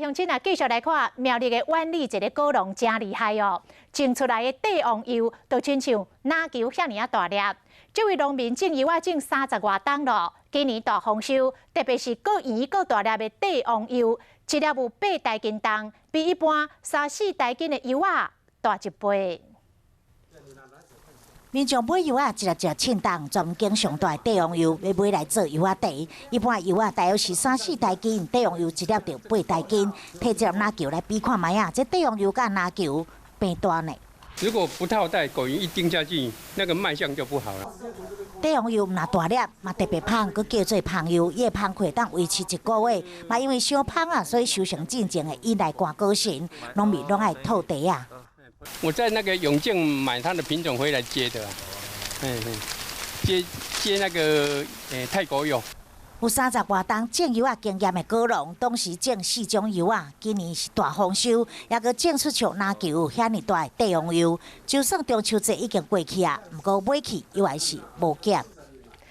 鄉親啊，繼續來看苗栗的苑裡一个果農誠厲害哦，種出來的帝王柚就親像籃球遐爾仔大粒。這位農民種柚仔種30外冬咯，今年大豐收，特別是閣圓閣大粒的帝王柚，一粒有8公斤重，比一般三四公斤的柚仔大一倍。民眾買柚仔一粒一稱重，全境上大的帝王柚欲買來做柚仔茶。一般柚仔大約是三四公斤，帝王柚一粒就8公斤。提一粒籃球來比看覓仔，這帝王柚佮籃球平大呢。如果不套袋，果蠅一叮下去，那個賣相就不好了。帝王柚毋但大粒，嘛特別芳，閣叫做芳柚，伊的芳期當維持一個月，嘛因為傷芳啊，所以收成進前會引來寒果神，農民攏愛套袋仔。我在那個永靖買它的品種回來接的，接接那個泰國柚。有30外冬種柚仔經驗的果農，當時種四種柚仔，今年是大豐收，猶閣種出像籃球遐爾大的帝王柚。就算中秋節已經過去啊，毋過買去猶還是無減。